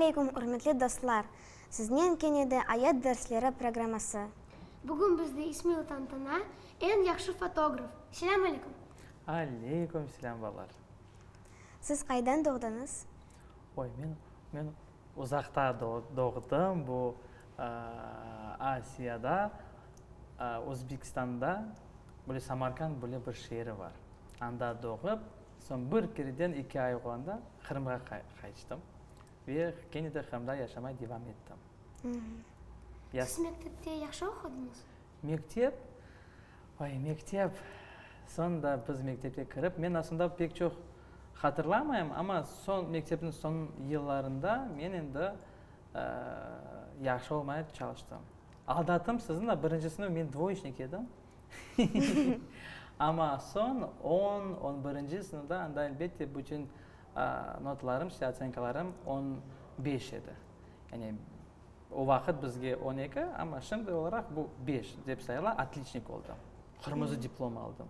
aleykum, ürmetli dostlar! Siznen kene de Ayat dersleri programması. Bugün bizde İsmail Tantana, eñ yahşı fotograf. Selâm aleykum! Aleykum selâm, balalar! Siz qaydan doğdıñız? Oy, men, men uzaqta doğdım, bu Asiyada, Özbekistanda, böyle Samarkand böyle bir şeeri bar. Anda doğıp, soñ bir kereden eki ay olğanda Qırımğa qayttım ve kene de Qırımda yaşamay devam ettim. Siz mektepte yahşı oqudıñız? Mektep, vay, mektep, soñ da biz mektepke kirip, men aslında pek çoq hatırlamayım, amma soñ, mektepniñ soñ yıllarında men endi yahşı olmaya çalıştım. Aldattım sizni da, birinci sınıf men dvoyeçnik edim. Amma soñ on, on birinci sınıfta anda elbette bütün notlarım, işte otsenkalarım on beş edi. Yani o vaqıt bizge 12, amma şimdi olaraq bu beş dep sayıla, otliçnik oldım. Qırmızı diplom aldım.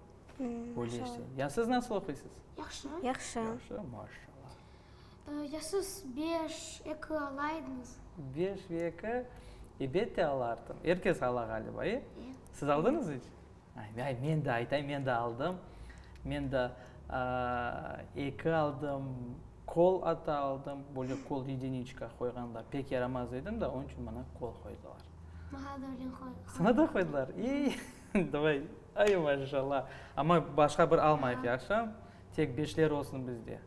Öyle işte. Ya siz nasıl oquysız? Yahşı. Yahşı. Yahşı, maşallah. Ya siz beş, eki ala ediñiz? Beş ve eki, elbette alardım. Er kes ala ğaliba, e? Siz aldıñız iç? Ay, ay, men de aytayım, men de aldım. Men de eki aldım, kol atta aldım, böyle kol yediniçka qoyğanlar. Pek yaramaz edim da, onıñ içün maña kol qoydılar. Maña da öyle qoydılar. Saña da qoydılar? İy, davay, ay, maşallah. Amma başqa bir almayıq, yahşı? Tek beşler olsun bizde.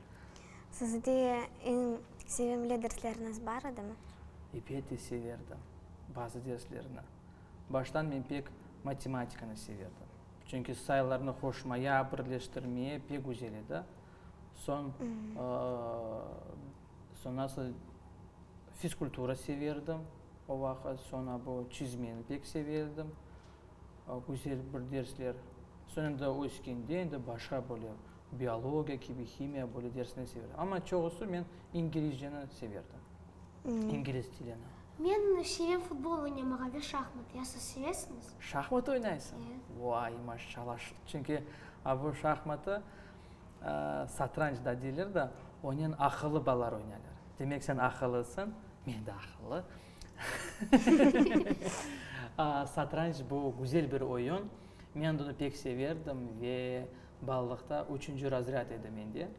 Sizde eñ sevimli dersleriñiz bar edimi? Elbette severdim bazı derslerni. Baştan men pek matematikanı severdim. Çünki sayılarnı qoşmaya, birleştirmeye pek güzel edi. Soñ, soñ nasıl fizkultura severdim o vaqıt, soñ bu çizmeni pek severdim. Güzel bir dersler. Soñ endi öskende endi başqa böyle biologiya kibi, himiya böyle dersini severdim. Amma çoqusı men inglizceni severdim, ingliz tilini. Men sevem futbol oynamağa ve şahmat. Ya siz sevesiñiz? Şahmat oynaysıñ? E. Vay, maşallah! Çünki a bu şahmatı satranç da deyler da, onen aqıllı balalar oynaylar. Demek sen aqıllısıñ, men de aqıllı. Satranç bu güzel bir oyun. Men bunı pek severdim ve balalıqta üçünci razrâd edi mende.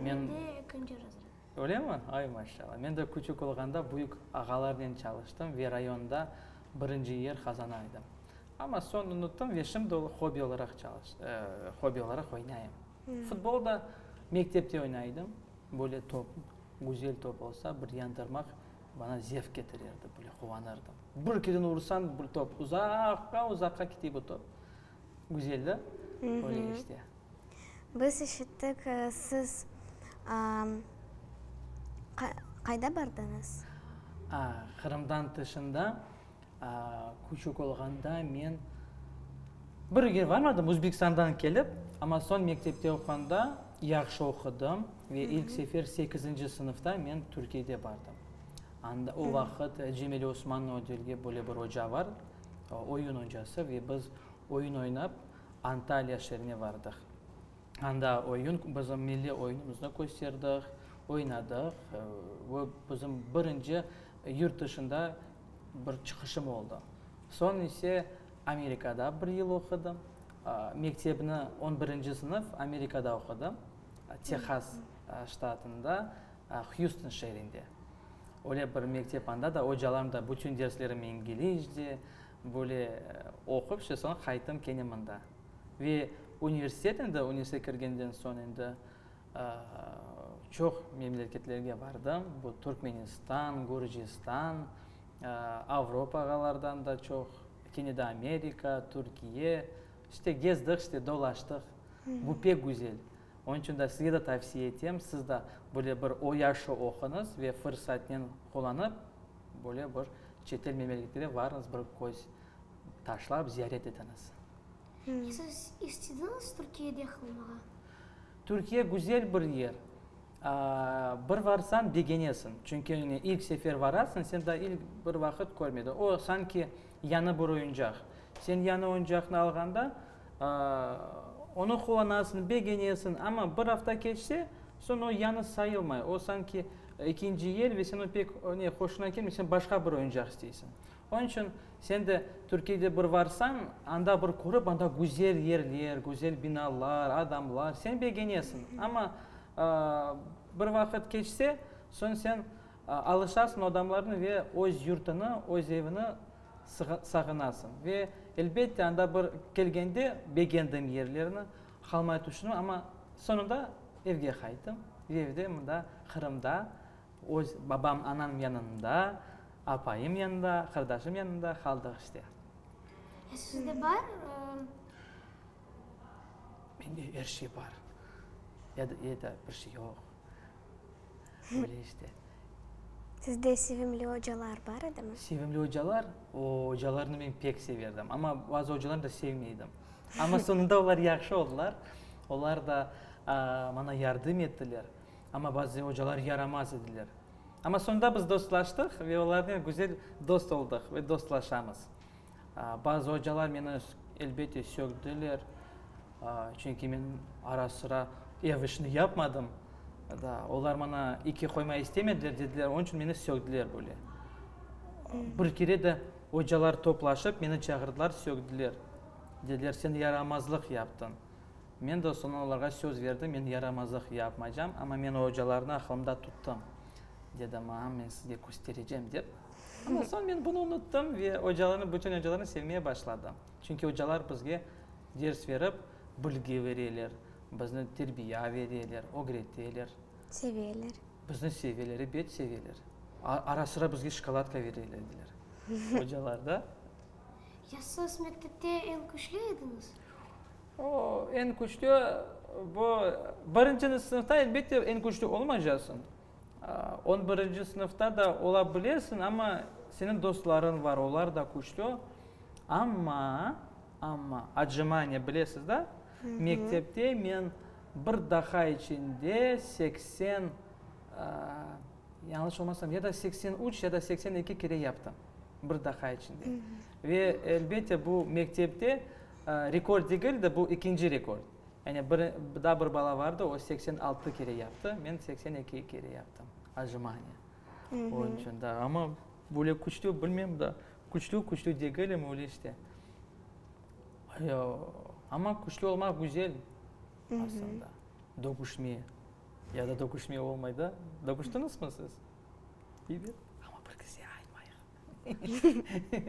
Mende ekinci razrâd. Öylemi? Ay, maşallah. Men de küçük olğanda büyük ağalarnen çalıştım ve rayonda birinci yer qazana edim. Amma soñ unuttım ve şimdi hobbi olaraq hobbi olaraq oynayım. Futbol da mektepte oynay edim. Böyle top, güzel top olsa, bir yandırmaq bana zevk ketirerdi, böyle quvanırdım. Bir keren ursañ bir top uzaqqa, uzaqqa kete bu top. Güzel da? Öyle işte. Biz işittik, siz qayda bardıñız? Qırımdan tışında küçük olğanda men bir yerge barmadım, Özbekistandan kelip, amma soñ mektepte oquğanda yahşı oqudım ve ilk sefer sekizinci sınıfta men Türkiyede bardım. Anda o vaqıt Cemil Osmanov delge böyle bir oca bar, oyun ocası ve biz oyun oynap Antalya şeerine bardıq. Anda oyun, bizim milliy oyunımıznı kösterdik, oynadıq. Bu bizim birinci yurt tışında bir çıqışım oldı. Soñ ise Amerikada bir yıl oqudım. Mektepni, on birinci sınıf, Amerikada oqudım, Tehas ştatında, Hjuston şeerinde. Öyle bir mektep anda da, ocalarım da bütün derslerim inglizce, böyle oqup, işte soñ qayttım kene mında. Ve universitet endi, universitetke kirgenden soñ endi çoq memleketlerge bardım. Bu Turkmenistan, Gürcistan, Avropağalardan da çoq, kene de Amerika, Türkiye. İşte gezdik, işte dolaştıq. Bu pek güzel. Onıñ içün de sizge de tavsiye etem, siz de böyle bir o yaşı oquñız ve fırsatnen qullanıp, böyle bir çetel memleketlere varıñız, bir köz taşlap ziyaret etiñiz. Siz istediñiz Türkiyede qalmağa? Türkiye güzel bir yer. Bir varsañ begenesiñ. Çünki ilk sefer varasıñ, sen daa ilk bir vaqıt körmediñ. O, sanki yañı bir oyuncaq. Sen yañı oyuncaqnı alğanda, onı qullanasıñ, begenesiñ, amma bir afta keçse, soñ o yañı sayılmay. O sanki. Ekinci yel ve sen o pek ne, hoşuna kelmey, sen başqa bir oyuncaq isteysiñ. Onıñ içün sen de Türkiyede bir varsañ, anda bir körip, anda güzel yerler, güzel binalar, adamlar, sen begenesiñ. Amma bir vaqıt keçse, soñ sen alışasıñ o adamlarnı ve öz yurtunı, öz evini sağınasıñ. Ve elbette anda bir kelgende begendim yerlerni, qalmay tüşündim, amma soñunda evge qayttım ve evde mında Qırımda öz babam, anam yanında, apayım yanında, qardaşım yanında qaldıq işte. Ya sizde bar? Mende er şey bar. Ya da, ya da bir şey yoq. Öyle işte. Sizde sevimli ocalar bar edimi? Sevimli ocalar? O, ocalarnı men pek severdim. Amma bazı ocalarnı da sevmey edim. Amma soñunda olar yahşı oldılar. Olar da maña yardım ettiler. Amma bazı ocalar yaramaz ediler. Amma soñunda biz dostlaştıq ve olarnen güzel dost oldıq ve dostlaşamız. Bazı ocalar meni, elbette, sögdüler, çünki men ara-sıra ev işini yapmadım. Da, olar maña iki qoyma istemediler, dediler, onıñ içün meni sögdüler böyle. Bir kere de ocalar toplaşıp, meni çağırdılar, sögdüler. Dediler, sen yaramazlıq yaptıñ. Men de soñra olarğa söz berdim, men yaramazlıq yapmaycam, amma men ocalarnı aqılımda tuttım. Dedim, a, men sizge kösterecem, dep. Amma soñ men bunı unuttım ve ocalarnı, bütün ocalarnı sevmeye başladım. Çünki ocalar bizge ders berip, bilgi bereler, bizni terbiya bereler, ögreteler. Seveler. Bizni seveler, ebet seveler. Ara-sıra bizge şokoladka bereler ediler ocalar, da. Ya siz mektepte eñ küçlü ediñiz? O, eñ küçlü, bu, birinci sınıfta elbette eñ küçlü olmaycaqsıñ. On birinci sınıfta da ola bilesiñ, amma seniñ dostlarıñ bar, olar da küçlü. Amma, amma, otjimaniye bilesiz da, mektepte men bir daqa içinde 80, yañlış olmasam, ya da 83, ya da 82 kere yaptım, bir daqa içinde. Ve elbette bu mektepte rekord degil de, bu ekinci rekord. Yani bir, daa bir bala vardı, o 86 kere yaptı, men 82 kere yaptım, otjimaniye. Onıñ içün da, amma böyle küçlü, bilmem da, küçlü, küçlü degilim, öyle işte. Amma küçlü olmaq güzel aslında. Dögüşme, ya da dögüşme olmay da. Dögüştiñizmi siz? Ebet, amma bir kişiye aytmayıq.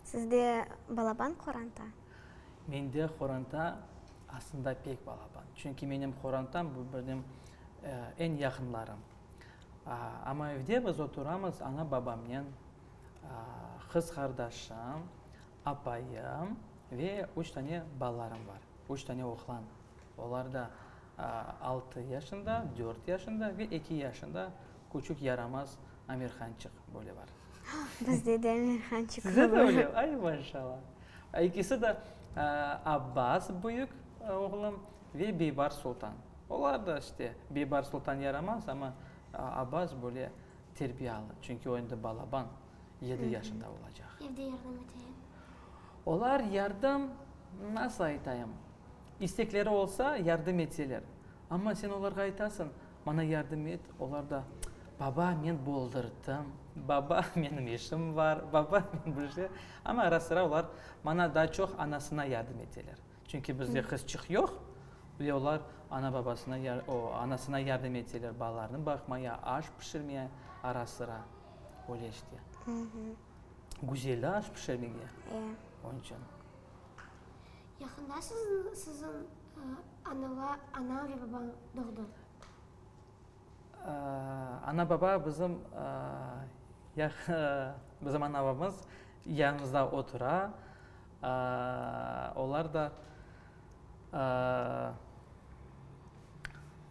Sizde balaban qoranta? Mende qoranta aslında pek balaban. Çünki menim qorantam bu benim eñ yaqınlarım. Amma evde biz oturamız ana-babamnen, qız qardaşım, apayım ve üç tane balalarım bar. Üç tane oğlan. Olar da altı yaşında, dört yaşında ve eki yaşında küçük yaramaz Amirhançıq böyle bar. Bizde de Amirhançıq Sizde de öyle? Ay, maşallah. Ekisi de Abbas büyük oğlum ve Beybar Sultan. Olar da işte, Beybar Sultan yaramaz, amma Abbas böyle terbiyalı. Çünki o endi balaban, yedi yaşında olacaq. Evde yardım eteler? Olar yardım, nasıl aytayım, istekleri olsa, yardım etseler. Amma sen olarğa aytasıñ, Maña yardım et, olar da, Baba, men boldurdım, baba, menim işim bar, baba, men bir şey. Amma ara-sıra olar maña daa çoq anasına yardım eteler. Çünki bizde qızçıq yoq, ve olar ana-babasına, o, anasına yardım eteler, balalarını baqmaya, aş pişirmeye ara-sıra, öyle işte. Güzel de aş pişirmege. Onıñ içün. Yaqında siziñ ana ve babañ doğdı? Ana-baba bizim, bizim ana-babamız yanımızda otura. Olar da,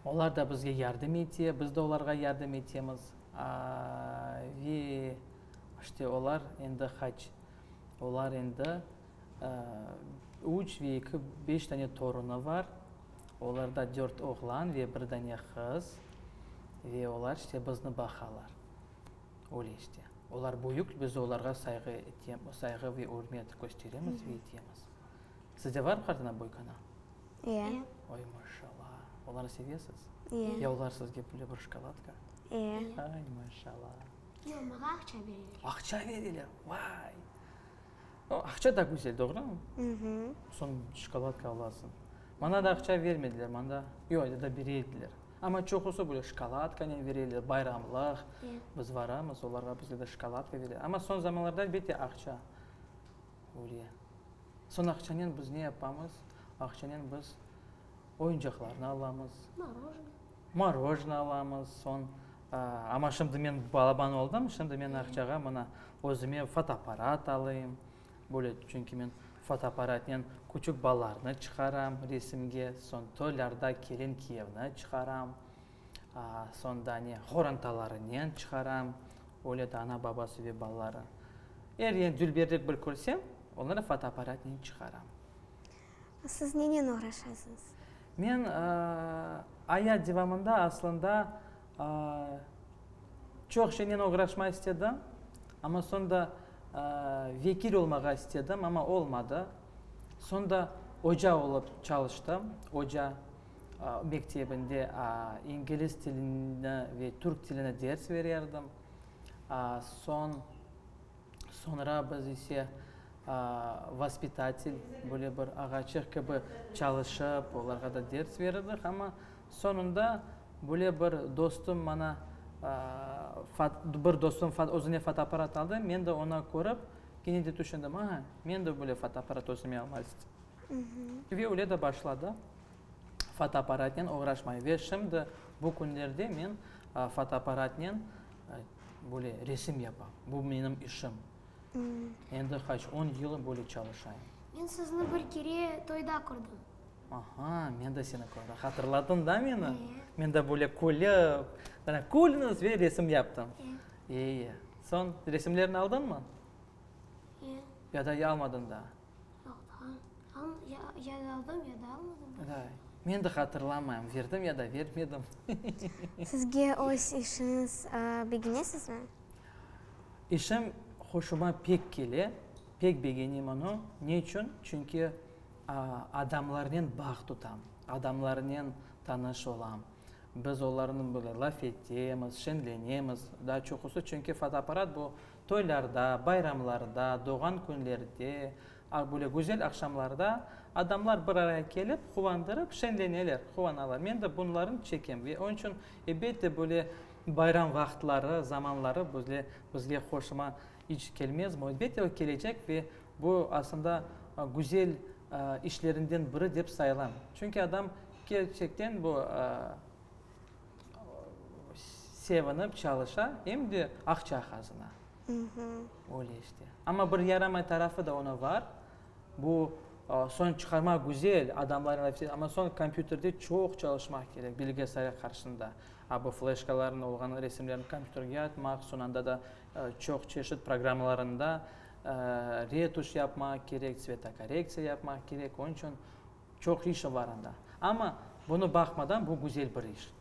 olar da bizge yardım ete, biz de olarğa yardım etemiz. Ve işte olar endi qaç, olar endi Üç ve eki, beş dane torunı bar. Olarda dört oğlan ve bir dane qız. Ve olar işte bizni baqalar. Öyle işte. Olar büyük, biz olarğa sayğı sayğı ve ürmet kösteremiz ve etemiz. Sizde varmı qartana, büyükana? E. Oy, maşallah. Olarnı sevesiz? E. Ya olar sizge böyle bir şokoladka? E. Ay, maşallah. Yoq, maña aqça bereler. Aqça bereler, vay! Aqça da güzel, doğrumı? Soñ şokoladka alasıñ. Maña da aqça vermediler, manda, yoq, ya da bere ediler. Amma çoqusı böyle şokoladkanen bereler, bayramlıq. Biz varamız, olarğa bizge de şokoladka bereler. Amma soñ zamanlarda, elbette, aqça öyle. Soñ aqçanen biz ne yapamız? Aqçanen biz oyuncaqlarnı alamız. Morojnıy. Morojnıy alamız, soñ, amma şimdi men balaban oldım, şimdi men aqçağa mına özüme fotoapparat alayım, böyle, çünki men fotoapparatnen küçük balalarnı çıqaram resimge, soñ toylarda kelin-kiyevni çıqaram, soñ da ne, qorantalarınen çıqaram, öyle de ana-babası ve balaları. Er yen dülberlik bir körsem, onları fotoapparatnen çıqaram. Siz nenen oğraşasıñız? Men ayat devamında aslında çoq şeynen oğraşma istedim, amma soñ da vekil olmağa istedim, amma olmadı. Soñ da oca olıp çalıştım, oca mektebinde ingliz tilini ve türk tilini ders bererdim. Soñ. Soñra biz ise vospitatel, böyle bir ağaçıq kibi çalışıp, olarğa da ders verirdik. Amma soñunda böyle bir dostum maña, bir dostum özüne fotoapparat aldı, men de onı körip, kene de tüşündim, a, men de böyle fotoapparat özüme almaq isteyim. Ve öyle de başladı fotoapparatnen oğraşmay. Ve şimdi bu künlerde men fotoapparatnen Böyle resim yapam. Bu menim işim. Endi qaç, on yıl böyle çalışayım. Men sizni bir kere toyda kördim. Aha, men de seni kördim. Hatırladıñ da meni? E. Men de böyle külip, külüñiz ve resim yaptım. E. E, e. Soñ, resimlerni aldıñmı? E. Ya da almadıñ daa? Yoq, daa ya aldım, ya da almadım. Da, men de hatırlamayım, verdim ya da vermedim. Sizge öz işiñiz begenesizmi? İşim hoşuma pek kele, pek begenem onı. Ne içün? Çünki adamlarnen bağ tutam, adamlarnen tanış olam. Biz olarnen böyle laf etemiz, şeñlenemiz. Daa çoqusı, çünki fotoapparat bu Toylarda, bayramlarda, doğğan künlerde, böyle güzel aqşamlarda adamlar bir araya kelip, quvandırıp, şeñleneler, quvanalar. Men de bunlarnı çekem ve onıñ içün, elbette, böyle bayram vaqıtları, zamanları böyle bizge hoşuma iç kelmezmi? Elbette, o kelecek ve bu, aslında, güzel işlerinden biri dep sayılam. Çünki adam kerçekten bu. Sevinip çalışa, em de aqça qazana. Öyle işte. Amma bir yaramay tarafı da onıñ bar. Bu, soñ çıqarmaq güzel, adamlar amma soñ kompyuterde çoq çalışmaq kerek, bilgisayar qarşısında. A bu fleşkalarnıñ olğan resimlerni kompyuterge atmaq, soñ anda da çoq çeşit programmalarında retuş yapmaq kerek, tsvetokorrektsiya yapmaq kerek. Onıñ içün Çoq işi bar anda. Amma bunı baqmadan bu güzel bir iş.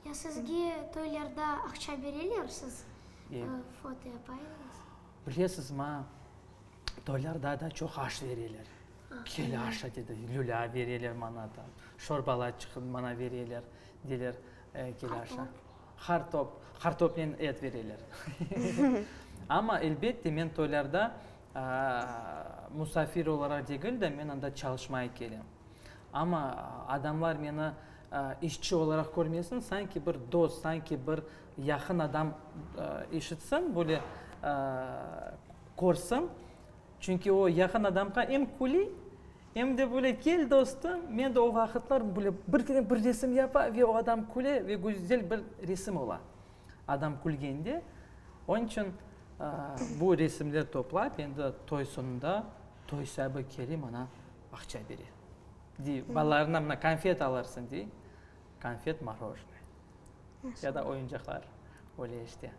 Ya sizge toylarda aqça bereler, siz foto yapaydınız? Bilesiz, maña toylarda da çoq aş bereler. Kel aşa dedi, lülâ bereler maña da, şorbalar çıqıp maña bereler, deyler, kel aşa. Qartop. Qartopnen et bereler. Amma elbette men toylarda Musafir olaraq degil de, men anda çalışmaya kelem. Amma adamlar meni işçi olaraq körmesin, sanki bir dost, sanki bir yaqın adam eşitsin, böyle körsin. Çünki o yaqın adamğa em küli, em de böyle kel dostum, men de o vaqıtlar böyle bir kere bir resim yapa ve o adam küle ve güzel bir resim ola. Adam külgende, onıñ içün bu resimler toplap, endi toy soñunda toy saibi kele maña aqça bere. Dey, balalarına mına konfet alırsıñ, dey, konfet, morojnoye ya da oyuncaqlar, öyle işte.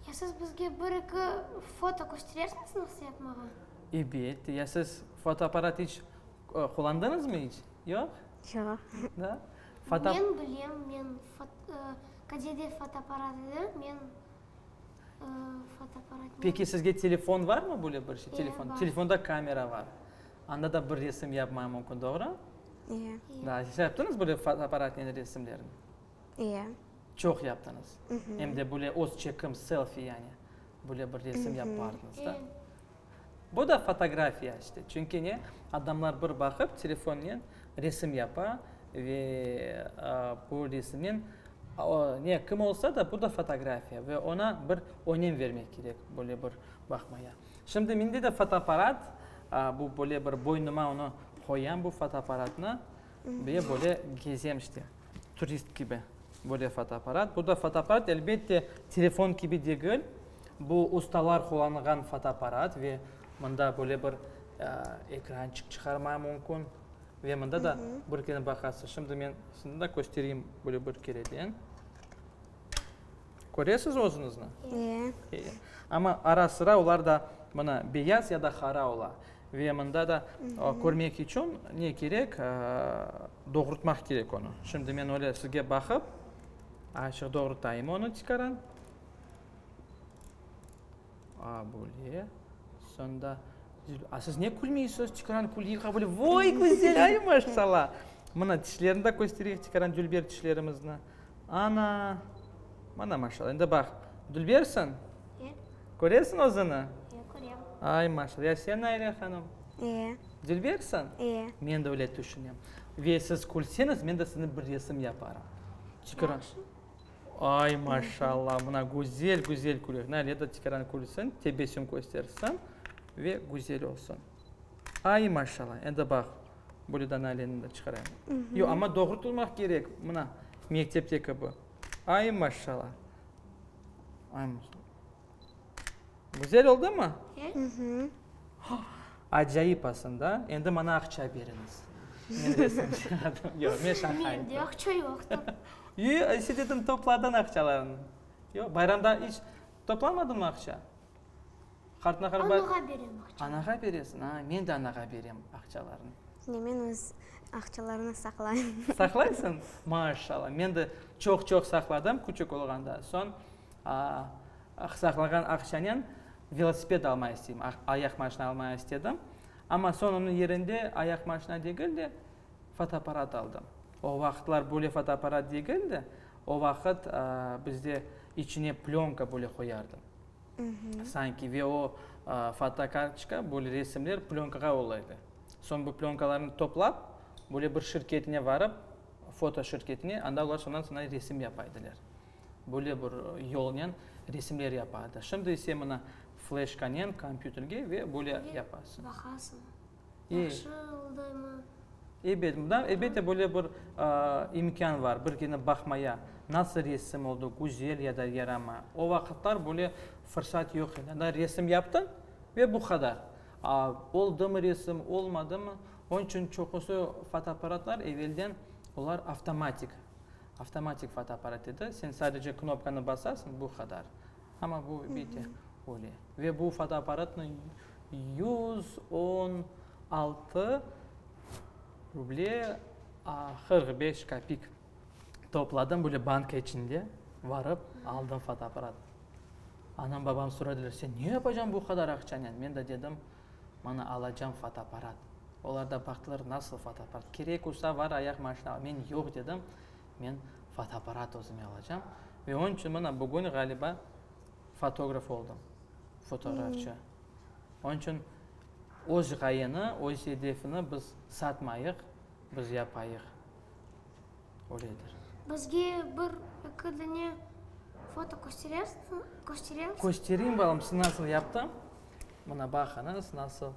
Ya siz bizge bir-eki foto kösterersiñiz nasıl yapmağa? Elbette. Ya siz fotoapparat iç qullandıñızmı iç? Yoq? Yoq. Da? Men bilem, men Kadede fotoapparat edi, men fotoapparatnen. Peki sizge telefon varmı böyle bir şey, telefon? E, bar. Telefonda kamera var. Anda da bir resim yapmağa mümkün, doğru? E. Da, siz yaptıñız böyle fotoapparatnen resimlerni? E. Çoq yaptıñız. Em de böyle öz çekim, selfi yani, böyle bir resim yapardıñız, da? Bu da fotografiya işte. Çünki ne, adamlar bir baqıp telefonnen resim yapa ve bu resimnen ne, kim olsa da, bu da fotografiya ve oña bir önem vermek kerek, böyle bir baqmaya. Şimdi mende de fotoapparat, bu böyle bir boynuma onı qoyam, bu fotoapparatnı, ve böyle gezem işte, turist kibi. Böyle fotoapparat. Bu da fotoapparat, elbette, telefon kibi degil. Bu ustalar qullanğan fotoapparat ve mında böyle bir ekrançıq çıqarma mümkün. Ve mında da bir kere baqasız. Şimdi men sizni da köstereyim böyle bir kereden. Köresiz özüñizni? E. Amma ara-sıra olar da mına beyaz ya da qara ola. Ve mında da körmek içün ne kerek? Doğrultmaq kerek onı. Şimdi men öyle sizge baqıp, açıq doğrultayım onı tikaran. A, böyle. Soñda, a siz ne külmeysiz? Tikaran küleyik, böyle, voy, güzel, ay, maşallah. Mına tişlerini de köstereyik tikaran, dülber tişlerimizni. Ana, mana maşallah. Endi baq, dülbersiñ? Köresiñ özüni? E, körem. Ay, maşallah. Ya sen, Naile hanım? E. Dülbersiñ? E. Men de öyle tüşünem. Ve siz külseñiz, men de sizni bir resim yaparım. Tikaran. Yahşı. Ay, maşallah, mına güzel, güzel külüyor. Naile de tikaran külsin, tebessüm köstersin ve güzel olsun. Ay, maşallah. Endi baq, böyle de Naileni de çıqarayım. Yoq, amma doğru turmaq kerek, mına, mektepte kibi. Ay, maşallah. Ay, maşallah. Güzel oldumı? Acayip aslında. Endi maña aqça beriñiz. Men resim çıqardım. Yoq, men şaqa Mende ettim. aqça yoqtır. Yoq, sen dedim topladıñ aqçalarnı. Yoq, bayramda iç toplamadıñmı aqça? Qartnaqar bay. Anağa berem aqça. Anağa beresiñ? A, men de anağa berem aqçalarnı. Ne, men öz aqçalarnı saqlayım. Saqlaysıñ? Maşallah. Men de çoq-çoq saqladım küçük olğanda. Soñ saqlağan aqçanen velosiped almağa isteyim, ayaq maşina almağa istedim. Amma soñ onıñ yerinde ayaq maşina degil de, fotoapparat aldım. O vaqıtlar böyle fotoapparat degil de, o vaqıt bizde içine plönka böyle qoyardı. Sanki ve o fotokartoçka, böyle resimler plönkağa ola edi. Soñ bu plönkalarnı toplap, böyle bir şirketine varıp, foto şirketine, anda olar soñdan saña resim yapa ediler. Böyle bir yolnen resimler yapa edi. Şimdi ise mına fleşkanen kompyuterge ve böyle yapasıñ. Baqasıñ. Yahşı oldımı? Ebet, mında elbette böyle bir imkân var, bir kene baqmaya, nasıl resim oldı, güzel ya da yaramay. O vaqıtlar böyle fırsat yoq edi. Anda resim yaptıñ ve bu qadar. A oldımı resim, olmadımı, onıñ içün çoqusı fotoapparatlar evelden olar avtomatik, avtomatik fotoapparat edi. Sen sadece knopkanı basasıñ, bu qadar. Amma bu bite öyle. Ve bu fotoapparatnı 116 ruble 45 kapik topladım, böyle banka içinde varıp aldım fotoapparat. Anam, babam soradılar, sen ne yapacañ bu qadar aqçanen? Men de dedim, mana alacam fotoapparat. Olar da baqtılar, nasıl fotoapparat? Kerek olsa var ayaq maşina al. Men yoq dedim, men fotoapparat özüme alacam. Ve onıñ içün mına bugün ğaliba fotograf oldım, fotoğrafçı. Onıñ içün öz ğayeni, öz edefini biz satmayıq, biz yapayıq. Öyledir. Bizge bir, eki dane foto kösteresiñ? Köstereyim, balam, siz nasıl yaptım. Mına baqıñız, nasıl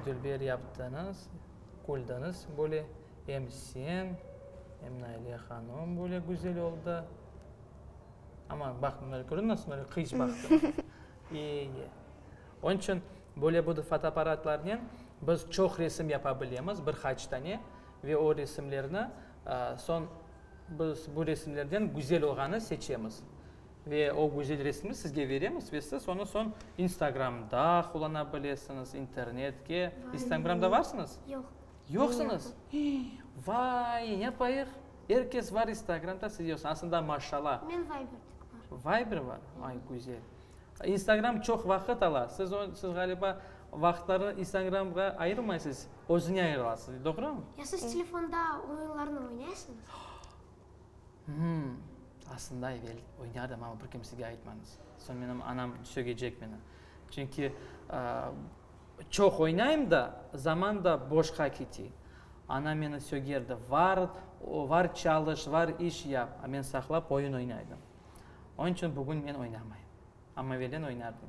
dülber yaptıñız, küldiñiz böyle. Em sen, em Naile hanım böyle güzel oldı. Amma baq, mına kördiñ nasıl qıyış baqtı. İyi. Onıñ içün böyle bu fotoapparatlarnen biz çoq resim yapa bilemiz, bir qaç tane, ve o resimlerni soñ biz bu resimlerden güzel olğanı seçemiz. Ve o güzel resimni sizge veremiz ve siz onı soñ Instagramda qullana bilesiñiz, internetke. Instagramda varsıñız? Yoq. Yoqsıñız? Hii! Vay, ne yapayıq? Er kes var Instagramda, siz yoqsıñız. Aslında, maşala. Men Viber tek var. Viber var? Ay, güzel. Instagram çoq vaqıt ala. Siz, siz ğaliba, vaqıtlarnı Instagramğa ayırmaysız, özüne ayırasız, doğrumı? Ya siz telefonda oyunlarnı oynaysıñız? Hımm. Aslında evel oynardım, amma bir kimsege aytmañız. Soñ menim anam sögecek meni. Çünki çoq oynayım da, zaman da boşqa kete. Anam meni sögerdi, var, var çalış, var iş yap, a men saqlap oyun oynaydım. Onıñ içün bugün men oynamayım. Amma evelden oynardım.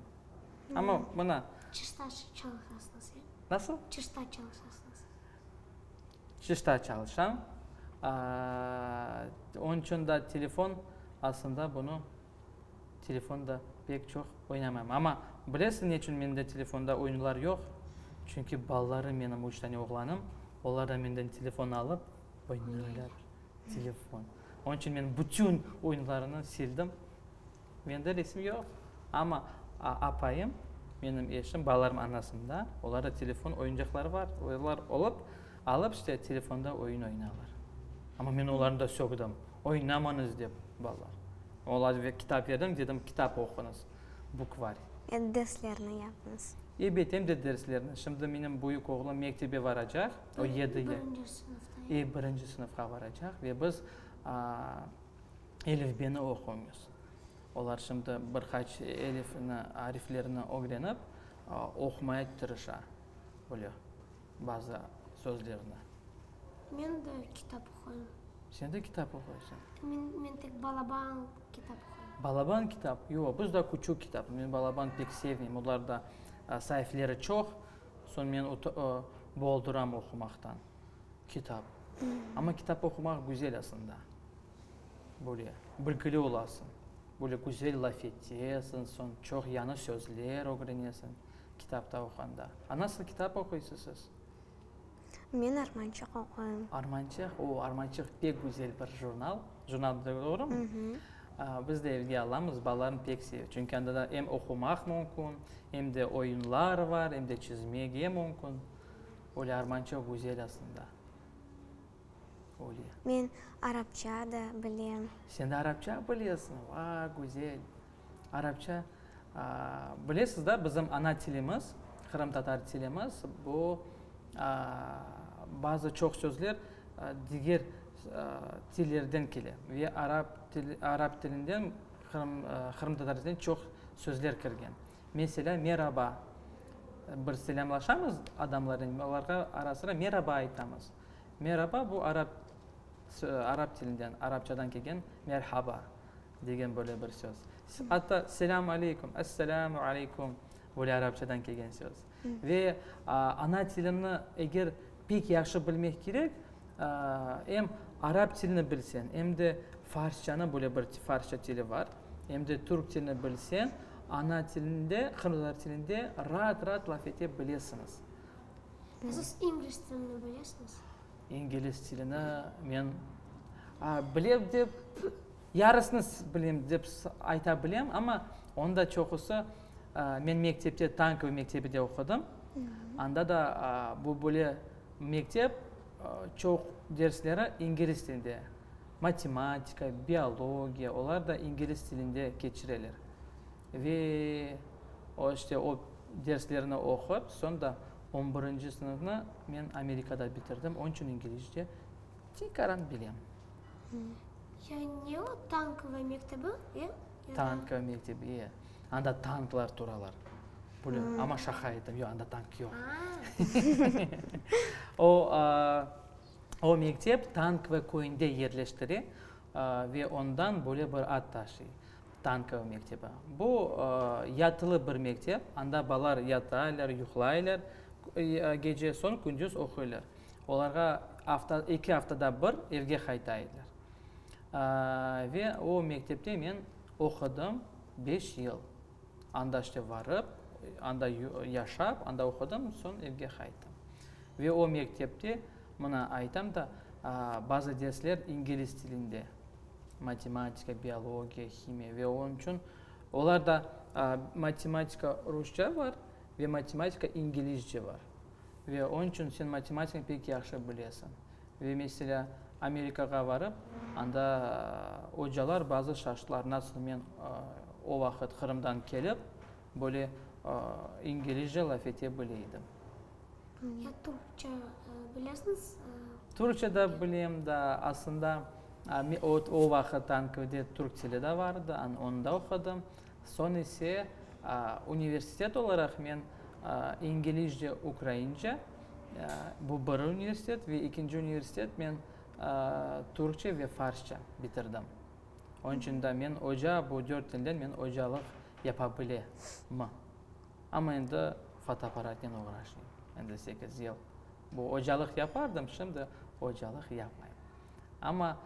Amma mına. Çışta çalışasıñız, e? Nasıl? Çışta çalışasıñız. Çışta çalışam. Onıñ içün da telefon, aslında bunı telefonda pek çoq oynamayım. Amma bilesiñ ne içün mende telefonda oyunlar yoq? Çünki balalarım menim, üç tane oğlanım, olar da menden telefon alıp oynaylar. Telefon. Onıñ içün men bütün oyunlarını sildim. Mende resim yoq, amma apayım, menim eşim, balalarım anasında, olarda telefon oyuncaqları bar, olar olıp, alıp işte telefonda oyun oynalar. Amma men olarnı da sögdim, oynamañız dep, balalar. Olarğa kitap berdim, dedim, kitap oquñız, bukvar. Em derslerni yapıñız. Ebet, em de derslerni. Şimdi menim büyük oğlum mektebe varacaq, o yedi. Birinci sınıfta. E, birinci sınıfqa varacaq ve biz elifbeni oquymız. Olar şimdi bir qaç elifni, ariflerni ögrenip, oqumaya tırışa, böyle bazı sözlerni. Men de kitap oquyım. Sen de kitap oquysıñ? Men, men tek balaban kitap oquyım. Balaban kitap? Yoq, biz de küçük kitap. Men balaban pek sevmeyim. Olarda saifleri çoq, soñ men bolduram oqumaqtan kitap. Amma kitap oqumaq güzel aslında. Böyle bilgili olasıñ, böyle güzel laf etesiñ, soñ çoq yañı sözler ögrenesiñ kitapta oquğanda. A nasıl kitap oquysız siz? Men Armançıq oquyım. Armançıq? O, Armançıq pek güzel bir jurnal. Jurnal doğrumı? Biz de evge alamız, balalarım pek seve. Çünki anda da em oqumaq mümkün, em de oyunlar bar, em de çizmege mümkün. Öyle Armançıq güzel aslında. Öyle. Men arapça da bilem. Sen de arapça bilesiñ? Va, güzel! Arapça, bilesiz da, bizim ana tilimiz, qırımtatar tilimiz, bu bazı çoq sözler diger tillerden kele ve arap tili, arap tilinden qırım, qırımtatar tiline çoq sözler kirgen. Meselâ, meraba. Bir selâmlaşamız adamlarnen, olarğa ara-sıra meraba aytamız. Meraba, bu arap, arap tilinden, arapçadan kelgen merhaba degen böyle bir söz. Atta selâm aleyküm, esselâmu aleyküm, böyle arapçadan kelgen söz. Ve ana tilini eger pek yahşı bilmek kerek, em arap tilini bilseñ, em de farsçanı, böyle bir farsça tili bar, em de türk tilini bilseñ, ana tilinde, qırımtatar tilinde raat-raat laf ete bilesiñiz. Siz ingliz tilini bilesiñiz? İngiliz tilini men bilem dep, yarısını bilem dep ayta bilem, amma onıñ da çoqusı, men mektepte, tankovıy mektebide oqudım, anda da bu böyle mektep, çoq dersleri ingiliz tilinde, matematika, biologiya, olar da ingiliz tilinde keçireler. Ve o, işte, o derslerni oqup, soñ da on birinci sınıfnı men Amerikada bitirdim, onıñ içün ingilizce tikaran bilem. Ya ne o tankovıy mektebi, e? Tankovıy mektebi, e. Anda tanklar turalar. Böyle, amma şaqa ettim, yoq, anda tank yoq. O, o mektep Tankovıy köyünde yerleştire ve ondan böyle bir ad taşıy. Tankovo mektebi. Bu, yatılı bir mektep, anda balalar yatalar, yuqlaylar, gece, soñ kündüz oquylar. Olarğa afta, eki aftada bir evge qayta ediler. Ve o mektepte men oqudım beş yıl. Anda işte varıp, anda yaşap, anda oqudım, soñ evge qayttım. Ve o mektepte, mına aytam da, bazı dersler ingiliz tilinde. Matematika, biologiya, himiya ve onıñ içün olar da matematika rusça bar ve matematika ingilizce bar. Ve onıñ içün sen matematikanı pek yahşı bilesiñ. Ve meselâ, Amerikağa varıp, anda ocalar bazı şaştılar, nasıl men o vaqıt Qırımdan kelip, böyle ingilizce laf ete bile edim. Ya türkçe bilesiñiz? Türkçe de bilem, da, aslında. O vaqıt ANKÜde türk tili de var edi, onı da oqudım. Soñ ise universitet olaraq men İngilizce, ukraince, bu bir universitet, ve ekinci universitet men türkçe ve farsça bitirdim. Onıñ içün de men oca, bu dört tilden men ocalıq yapa bilem. Amma endi fotoapparatnen oğraşmayım. Endi sekiz yıl bu ocalıq yapardım, şimdi ocalıq yapmayım. Amma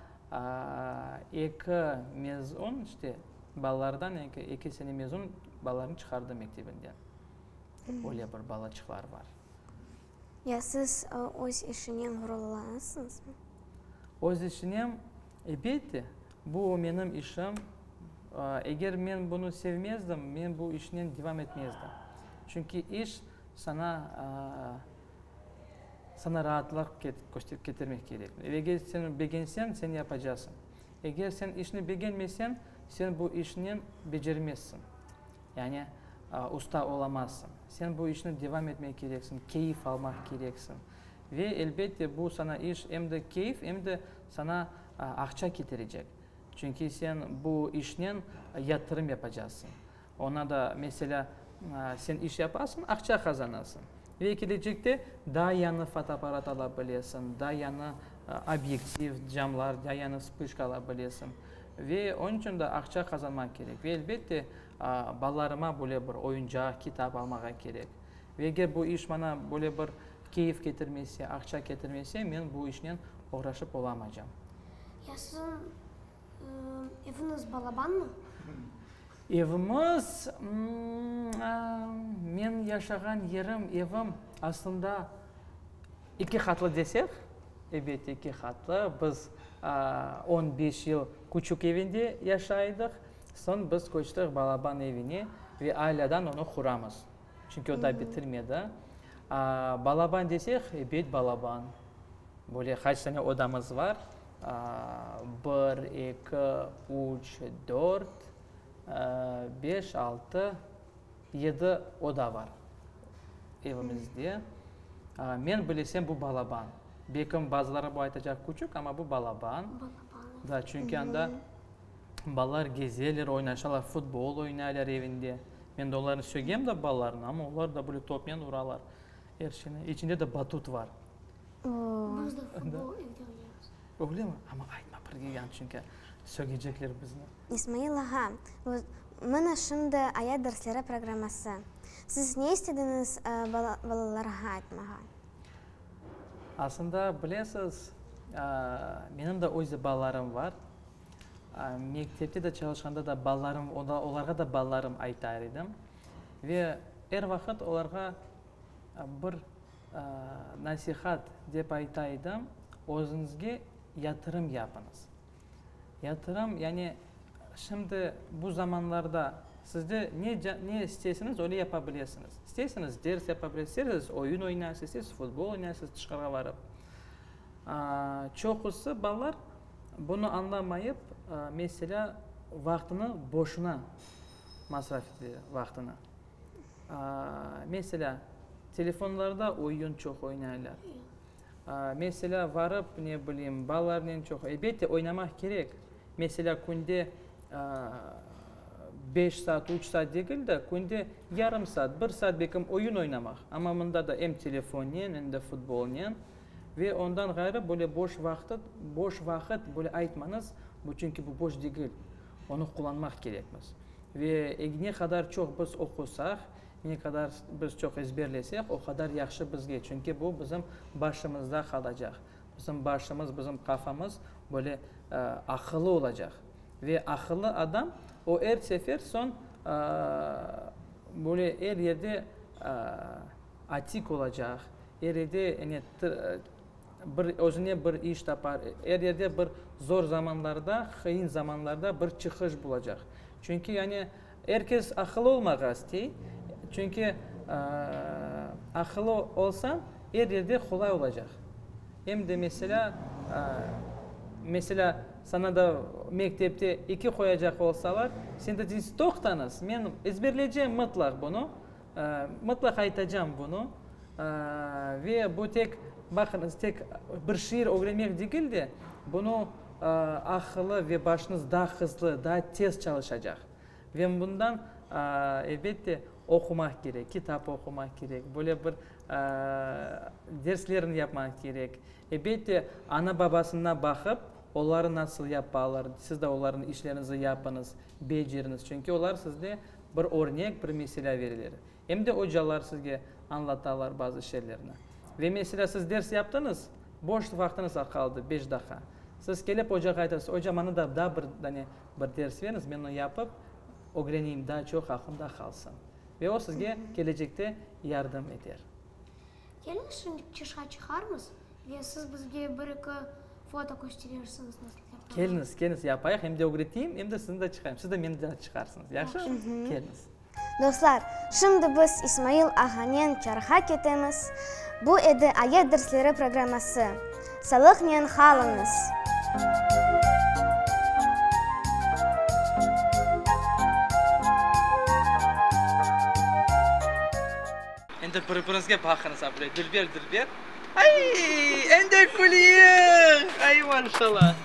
eki mezun, işte, balalardan eki, eki sene mezun balalarnı çıqardım mektebinden. Öyle bir balaçıqlar bar. Ya siz öz işinen ğururlanasıñızmı? Öz işinem, elbette. Bu menim işim. Eger men bunı sevmezdim, men bu işnen devam etmezdim. Çünki iş saña saña raatlıq ketirmek kerek. Eger sen begenseñ, sen yapacasıñ. Eger sen işni begenmeseñ, sen bu işnen becermezsiñ. Yani usta olamazsıñ. Sen bu işni devam etmek kereksiñ, keyif almaq kereksiñ. Ve, elbette, bu saña iş em de keyif, em de saña aqça ketirecek. Çünki sen bu işnen yatırım yapacaqsıñ. Oña da, meselâ, sen iş yapasıñ, aqça qazanasıñ. Ve kelecekte daa yañı fotoapparat ala bilesiñ, daa yañı obyektiv, camlar, daa yañı vspışka ala bilesiñ. Ve onıñ içün de aqça qazanmaq kerek. Ve, elbette, balalarıma böyle bir oyuncaq, kitap almağa kerek. Ve eger bu iş maña böyle bir keyif ketirmese, aqça ketirmese, men bu işnen oğraşıp olamaycam. Ya siziñ eviñiz balabanmı? Evimiz, men yaşağan yerim, evim, aslında eki qatlı desek, ebet, eki qatlı. Biz on beş yıl küçük evinde yaşay edik, soñ biz köçtik balaban evine ve alâdan onı quramız. Çünki o daa bitirmedi. Balaban desek, ebet, balaban. Böyle qaç tane odamız bar? Bir, eki, üç, dört, beş, altı, yedi oda bar evimizde. Men bilesem, bu balaban. Belkim bazıları bu aytacaq küçük, amma bu balaban. Balaban. Da, çünki anda balalar gezeler, oynaşalar, futbol oynaylar evinde. Men de olarnı sögem de balalarnı, amma olar da böyle topnen uralar er şeyni. İçinde de batut bar. Biz de futbol evde oynaymız. Öylemi? Amma aytma birge yan, çünki sögecekler bizni. İsmail ağa, mına şimdi Ayat dersleri programması. Siz ne istediñiz balalarğa aytmağa? Aslında, bilesiz, menim de öz balalarım var. Mektepte de çalışqanda da balalarım, olarğa da balalarım aytar edim. Ve er vaqıt olarğa bir nasihat dep ayta edim, özüñizge yatırım yapıñız. Yatırım, yani şimdi bu zamanlarda sizde ne ne istesiñiz, öyle yapa bilesiñiz. İstesiñiz ders yapa bilesiñiz, istesiñiz oyun oynaysız, istesiñiz futbol oynaysız tışqarğa barıp. Çoqusı balalar bunı añlamayıp, meselâ, vaqtını boşuna masraf eteler, vaqtını. Meselâ, telefonlarda oyun çoq oynaylar. Meselâ, varıp, ne bileyim, balalarnen çoq, elbette, oynamaq kerek. Meselâ, künde beş saat, üç saat degil de, künde yarım saat, bir saat belkim oyun oynamaq. Amma mında da em telefonnen, em de futbolnen. Ve ondan ğayrı, böyle boş vaqıt, boş vaqıt böyle aytmañız, bu çünki bu boş degil, onı qullanmaq kerekmiz. Ve ne qadar çoq biz oqusaq, ne qadar biz çoq ezberlesek, o qadar yahşı bizge, çünki bu bizim başımızda qalacaq. Bizim başımız, bizim qafamız böyle aqıllı olacaq. Ve aqıllı adam, o er sefer soñ böyle er yerde atik olacaq, er yerde yani bir özüne bir iş tapar, er yerde bir zor zamanlarda, qıyın zamanlarda bir çıqış bulacaq. Çünki yani er kes aqıllı olmağa istey, çünki aqıllı olsañ, er yerde qolay olacaq. Em de meselâ, meselâ, saña da mektepte eki qoyacaq olsalar, sen de deysiñ, toqtañız, men ezberleycem mıtlaq bunı, Mıtlaq aytacam bunı. Ve bu tek, baqıñız, tek bir şiir ögrenmek degil de, bunı. aqılı ve başıñız daa hızlı, daa tez çalışacaq. Ve bundan, elbette, oqumaq kerek, kitap oqumaq kerek, böyle bir derslerini yapmaq kerek. Elbette, ana-babasına baqıp, olar nasıl yapalar, siz de olarnıñ işlerinizi yapıñız, beceriñiz. Çünki olar sizde bir örnek, bir meselâ bereler. Em de ocalar sizge añlatalar bazı şeylerni. Ve meselâ, siz ders yaptıñız, boş vaqtıñız qaldı, beş daqqa. Siz kelip ocağa aytasız, Oca, maña da daa bir dane bir ders beriñiz, men onı yapıp ögreneyim, daa çoq aqlımda qalsın. Ve o sizge kelecekte yardım eter. Keliñiz şimdi tışqa çıqarmız ve siz bizge bir-eki foto kösterirsiñiz, nasıl yapmağa. Keliñiz, keliñiz, yapayıq, em de ögreteyim, em de sizni de çıqarayım. Siz de meni de çıqarsıñız. Yahşı? Keliñiz. Dostlar, şimdi biz İsmail ağanen çarha ketemiz. Bu edi Ayat dersleri programması. Salıqnen qalıñız! Endi bir-biriñizge baqıñız, a, böyle dülber, dülber. Ay, endi külüyik! Ay, maşallah!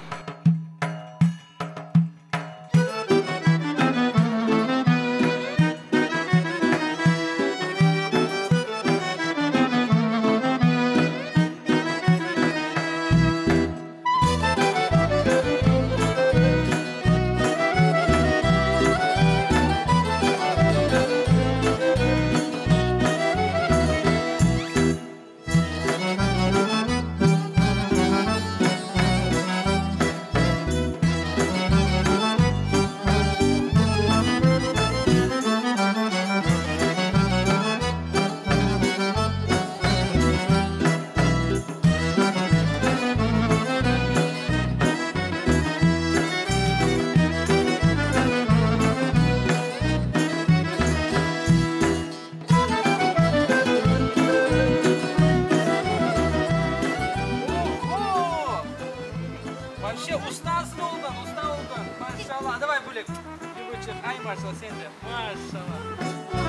Oho! Vapşe ustasın oldıñ, usta oldıñ. Maşallah. Davay, Gülek, bir buçuq. Ay, maşallah, sen de. Maşallah.